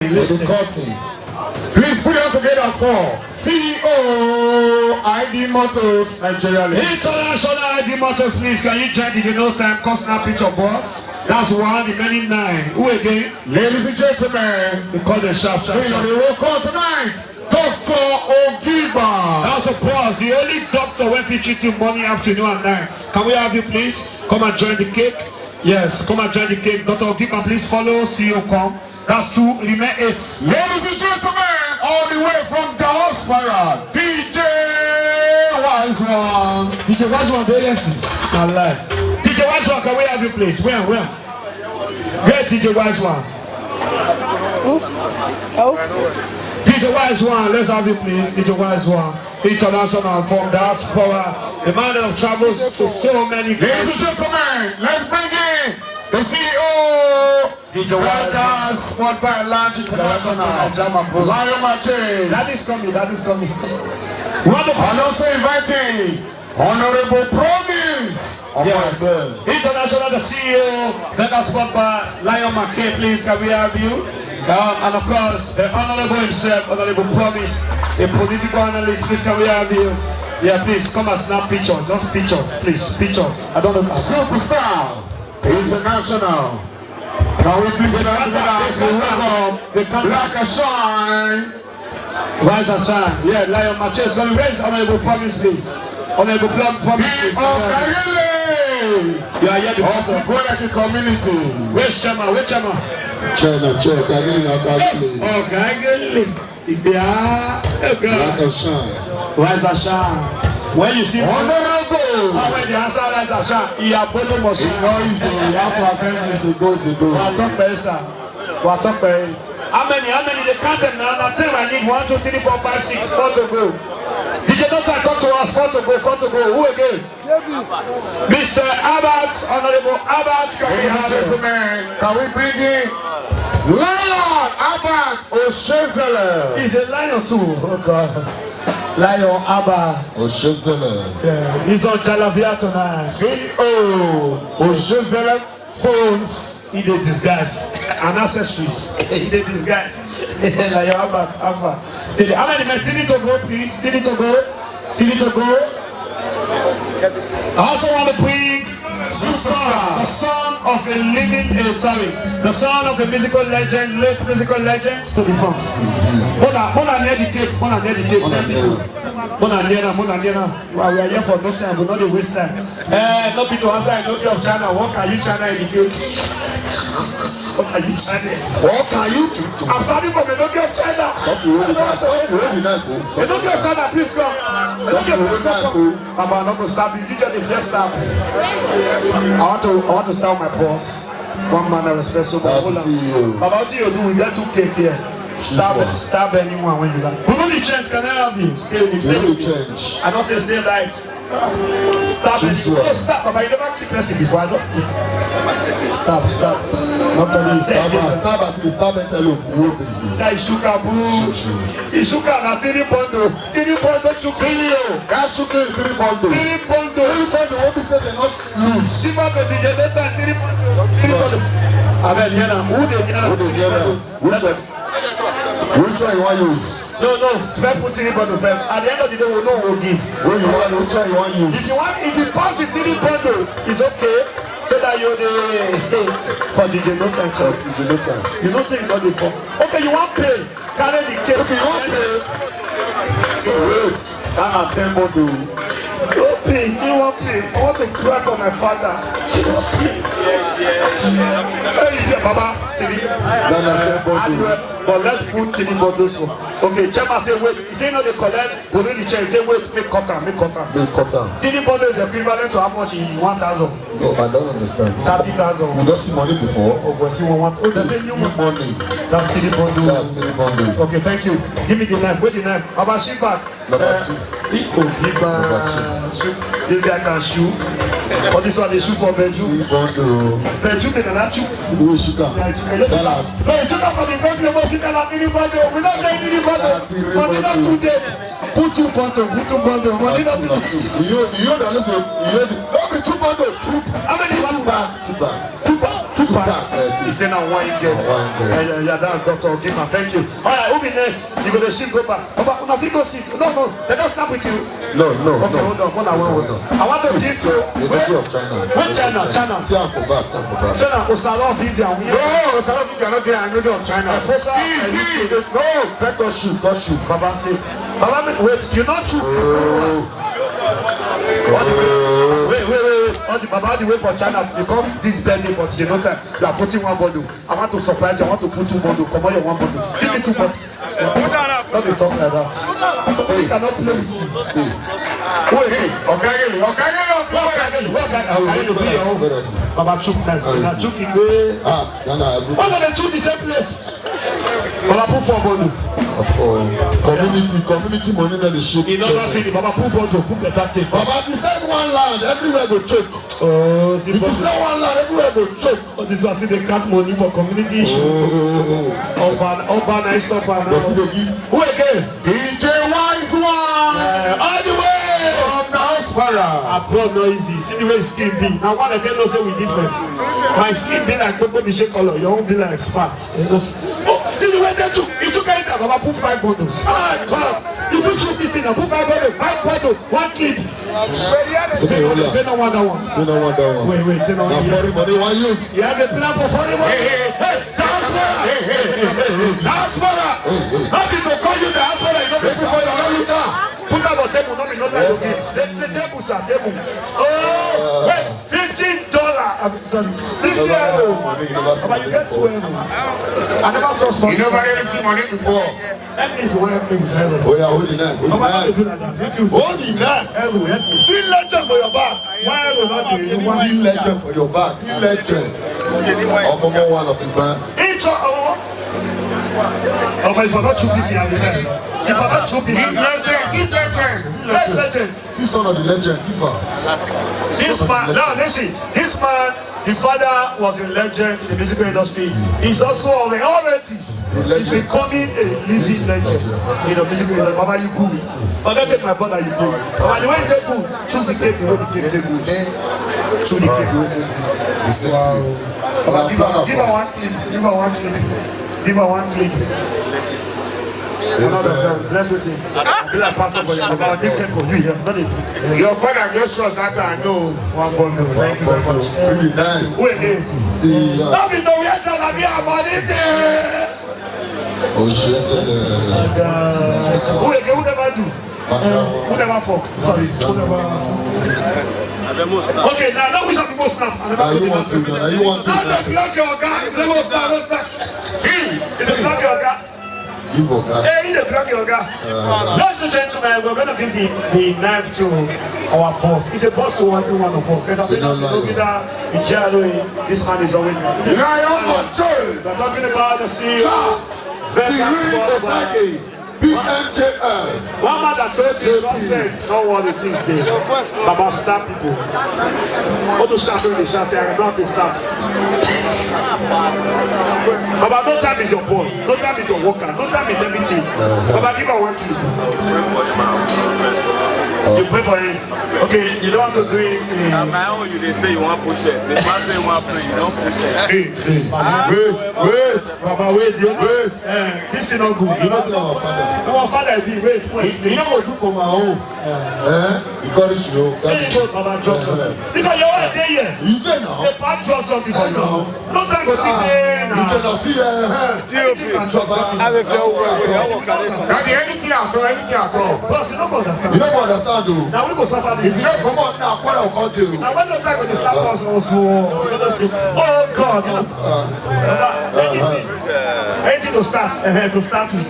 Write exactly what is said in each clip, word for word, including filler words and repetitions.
for the cutting. Please put it together for C E O I D Motors Nigeria Limited. International I D Motors, please, can you join the No Time Custom Picture Boss? That's one, the many nine. Who again? Ladies and gentlemen, we call the shots. Still on the roll call tonight, Doctor Ogiba. That's a boss, the only doctor wey fit treat you morning, afternoon, and night. Can we have you, please? Come and join the cake. Yes, come and join the cake. Doctor Ogiba, please follow C E O come. That's two, remain eight. Ladies and gentlemen, all the way from diaspora, D J Wise One. D J Wise One, dey here since. I lie. D J Wise One, can we have you, please? Where, where? Where D J Wise One? Oh. D J Wise One, let's have you, please. D J Wise One, international from diaspora, a man that travels to so many. Ladies and gentlemen, let's bring in the C E O, D J Wise One. Brothers, Sport Bar Lounge International, German Bro. Lion Matches. That is coming, that is coming. What the And also inviting Honorable Promise. Yes. International, the C E O, Vega Sport Bar, Lion McKay, please, can we have you? Um, and of course, the Honorable himself, Honorable Promise, a political analyst, please, can we have you? Yeah, please, come and snap picture, just picture, please, picture. I don't know. Superstar International. Can we please put our hands together as we welcome the Black and Shine? Rise and shine. Yeah, Lion Matches. Can we raise Honorable Promise, please? Honorable Plum Promise, please. Okayele. You are here because of Ofukweleki community. Where's Shama? Where's Shama? China, check. Okayele. Okayele. Yeah. Oh, God. Black and Shine. Rise and shine. When you see Honorable. How when they answer rise and shine, he a bolo machine. He know easy. He has to accept this. He goes, he goes. Wa talk by sir. Wa talk by. How many? How many? They count them now. Now ten I need. One, two, three, four, five, six. Four to go. D J Doctor, talk to us. Four to go. Four to go. Who again? Mister Albert, Honorable Albert, can we have him? Ladies and gentlemen, can we bring in Lion Albert Oshezele? He's a lion too. Oh God. Lion Albert. Oshezele. Yeah, he's on Jalavia tonight. C E O Oshezele Phones. He dey disguise. And accessories. He dey disguise. Lion Albert, Alpha. Say, how many men? Three to go, please. Three to go. Three to go. I also want to bring Susan, the son of a living, uh, sorry, the son of a musical legend, late musical legend, to the front. Mona, Mona near the cake, Mona near the cake. Mona near. Mona near, Mona near. Well, we are here for no time, we no dey waste time. Eh, no be to answer, I no dey of China. What can you China in the cake? What can you China? What can you do? I'm starting from Enobi of China. Stop the road, stop the road, you know, stop the road. Enobi of China, please come. Stop the road, come. Baba, no go stab you. You get the first stab. I want to, I want to stab my boss. One man I respect so much. That's the C E O. Baba, what you do? We get two cake here. Stab, stab anyone when you like. Remove the change, can I have you? Stay with me. Remove the change. I don't say stay light. Stab it. Oh, stab, Baba, you never keep person before. I don't. Stab, stab. Nobody is. Stab as, stab as if you stab envelope. Who is it? Say Ishuka, boo. Ishuka, na three bundle. Three bundle, Chuka. C E O, that Chuka is three bundle. Three bundle. Three bundle, what we say they not lose. Simba, D J Data, three bundle. Three bundle. I mean, yeah, who they, yeah, who they, yeah. Which one? Which one you want use? No, no, first put three bundle first. At the end of the day, we know we'll give. What you want? Which one you want use? If you want, if you pass the three bundle, it's okay. So that you the for D J No Time. For D J No Time. You know, say you got the four. Okay, you want pay? Carry the cake. Okay, you want pay? So wait, that na ten bundle. Don't pay. You want pay? I want to cry for my father. You want pay? Hey, you hear, Baba? Three. That na ten bundle. But let's put three bundles for. Okay, chairman say wait. He say no, they collect. Go to the chair. Say wait, make cut am, make cut am. Make cut am. Three bundle is equivalent to how much in one thousand? No, I don't understand. Thirty thousand. You don't see money before? Oh, but see one, one. Oh, the same new money. That's three bundle. That's three bundle. Okay, thank you. Give me the knife. Where the knife? Baba, shoot back. Number two. He go give back. Number two. Shoot. This guy can shoot. But this one, they shoot for bedroom. See bundle. Bedroom, they cannot shoot. See the way you shoot am. See how you shoot am. Dollar. No, you shoot am for the very level. See that three bundle. We don't take three bundle. Three bundle. Money not too dead. Put two bundle, put two bundle. Money not too dead. You, you don't listen. You don't be two bundle. Two. How many? Two bag. Two bag. Two bag. Two Pack, uh, he say na one get. One get. Uh, yeah, yeah, that's Doctor Ogima. Thank you. All right, who be next? You go to shift, go back. Papa, una fit go sit. No, no, they don't stop with you. No, no, okay, no. Hold on, one hour, hold on. I want to give you. They don't do of China. Which China? China. See am for back, see am for back. China, Osaro of India. No, Osaro of India, not there. I know they of China. Efosa, see, see, they, no, first go shoot, go shoot. Baba, take. Baba, wait, you not shoot. Oh. All the way, wait, wait, wait, wait. All the Baba, the way for China, you come this birthday for today, no time. You are putting one bottle. I want to surprise you. I want to put two bottle. Come on, you one bottle. Give me two bottle. Don't dey talk like that. So, so you cannot play with you. See. Wait, see. Okayele, Okayele, Okayele, Okayele, do your own. Baba chook person. Na chook him way. Ah, no, no, I put. Why don't they chook the same place? Baba put four bottle. For community, community money no dey shake. E no fit. Baba put bottle, put better thing. Baba, if you sell one land, everywhere go choke. Oh, see. If you sell one land, everywhere go choke. Oh, this one see they count money for community issue. Oh. Up and, up and I stop and now. Who again? D J Wise One. Uh, all the way from diaspora. Abroad no easy. See the way skin be. Now one again no say we different. My skin be like Bobo Bishe color. Your own be like sparks. You know? Oh, see the way they took. It took guys that put five bottles. Ah, God. You put two pieces. I put five bottles. Five bottles. One clip. Say no, say no one that one. Say no one that one. Wait, wait, say no one. Now foreign money, one youth. He has a plan for foreign money. Hey, hey, hey. Diaspora. Hey, hey, hey, hey, hey. Diaspora. Hey, hey. Not people call you diaspora, you know people for your own. Put up a table, no, no, no. Say, say table, sir, table. Oh, wait, fifteen dollar. I'm sorry, fifty euro. But you get twelve. I never touched money. You never really see money before. Help me if you want help me with help. Oh yeah, hold the knife. Hold the knife. Hold the knife. Help me, help me. See legend for your back. Why you not doing? See legend for your back. See legend. Omo, one of the band. It's a, oh. Oh, but if I not chook this here, if I not chook this here. Give legend. Give legend. Yes, legend. See son of the legend, give her. This man, now listen, this man, the father was a legend in the musical industry. He's also already, already, he's becoming a living legend in the musical industry. Baba, you good. Forget it, my brother, you good. Baba, the way you take good, chook the cake, the way the cake take good. Chook the cake, the way take good. The same place. Baba, give her, give her one clip. Give her one clip. Give her one clip. I don't understand. Bless with it. I feel like pastor for you. Baba, give cake for you here. Not it. Your father get shot that time, no. One bundle. Thank you very much. Really nice. Who again? See, yeah. Don't be no, we are telling me about it. Oh, shit. Who again? Who never do? Who never fuck? Sorry, who never. Okay, now, now we shall be most now. Now you want to, now you want to. Now they block your guy. They won't stop, won't stop. See, they block your guy. Give Oga. Hey, you dey block your guy. Ladies and gentlemen, we're gonna give the, the knife to our boss. He's a boss to every one of us. Let us say, Obida, Ijalo, this man is always there. Lion Mature. We're talking about the C E O. Charles Vegas Cyril Worldwide. Esagi, P M J F. One man that told you nonsense, not what it is there. Baba, stop people. What do shout when they shout? Say, I don't have to stop. Baba, no time is your boy. No time is your worker. No time is everything. Baba, give her one clip. You pray for him. Okay, you don't have to do it. Na my own, you dey say you wan push it. If I say you wan pray, you don push it. See, see, see. Wait, wait. Baba, wait, you wait. Eh, this is not good. You know say our father. Our father be wait, wait. You know what do for my own. Eh? You got it, you know. Hey, you go, Baba, drop something. Because your wife dey here. You dey now. The bag drop something for you. No time go think say na. You dey see, eh? Anything can drop, drop. Daddy, anything at all, anything at all. Boss, you no go understand. You no go understand, though. Now we go suffer this. If you don't come out now, quarrel will come dey. Now when no time go dey slap us also. You know say, oh God, you know. Anything, anything to start, eh, to start with.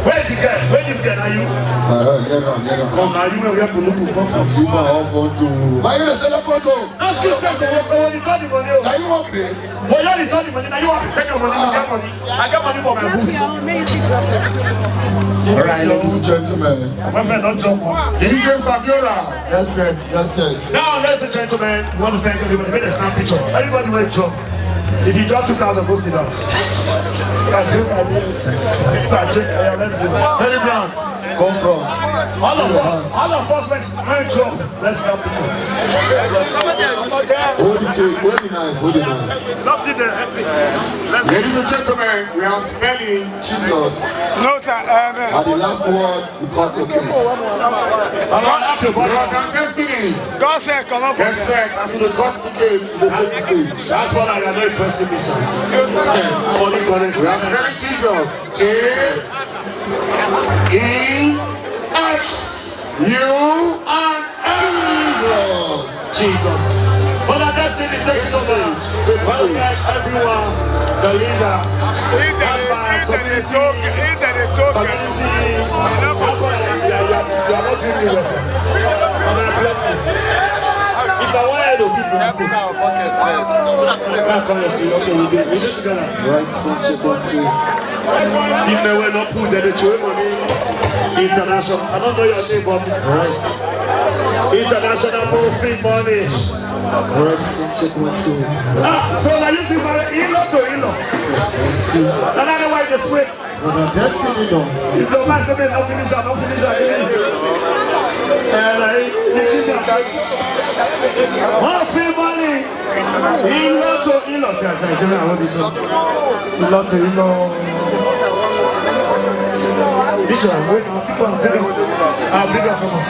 Where is the girl? Where is girl? Are you? Uh, get on, get on. Come now, you know where Puluku come from. You are all born to. Why you dey sell a photo? Ask this question, you go only call the money. Now you want pay? Well, you only call the money. Now you want to take your money. I get money. I get money for my boots. All right, ladies and gentlemen. My friend, don't jump us. D J Fabiola. That's it. That's it. Now, ladies and gentlemen, we want to thank everybody. Make a snap picture. Everybody will jump. If you drop two thousand, go sit down. I joke, I joke. I joke. Yeah, let's go. Celebrants. Confront. All of us, all of us, let's hand job. Let's stop it. Hold the cake, hold the knife, hold the knife. Let's see the Let's Ladies and gentlemen, we are spelling Jesus. No, sir. Amen. At the last word, we cut the cake. Brother Destiny, God said, come up. Get set. As we cut the cake, we take the stage. That's what I am not impressing me, sir. For the correct. We are spelling Jesus. J E X U and Jesus. Jesus. But I just say the thing so much. Welcome everyone, the leader. That's my community. Community. That's why I am here. You are not doing me well, sir. But I bless you. If I wanted to give you, I come and see. Okay, we did. We did together. Right, such a good thing. See me when I put that the money. International. I don't know your name, but right. International Free Money. Right, such a good thing. Ah, so now you see my in-law to in-law. Another way to sweet. But the destiny don't. If the man say no finish, I don't finish again. And I, this is my Free Money. In-law to in-law. See, I say, I say, I want this one. In-law to in-law. This one, wait, I'll keep on bigger. I'll bigger come on.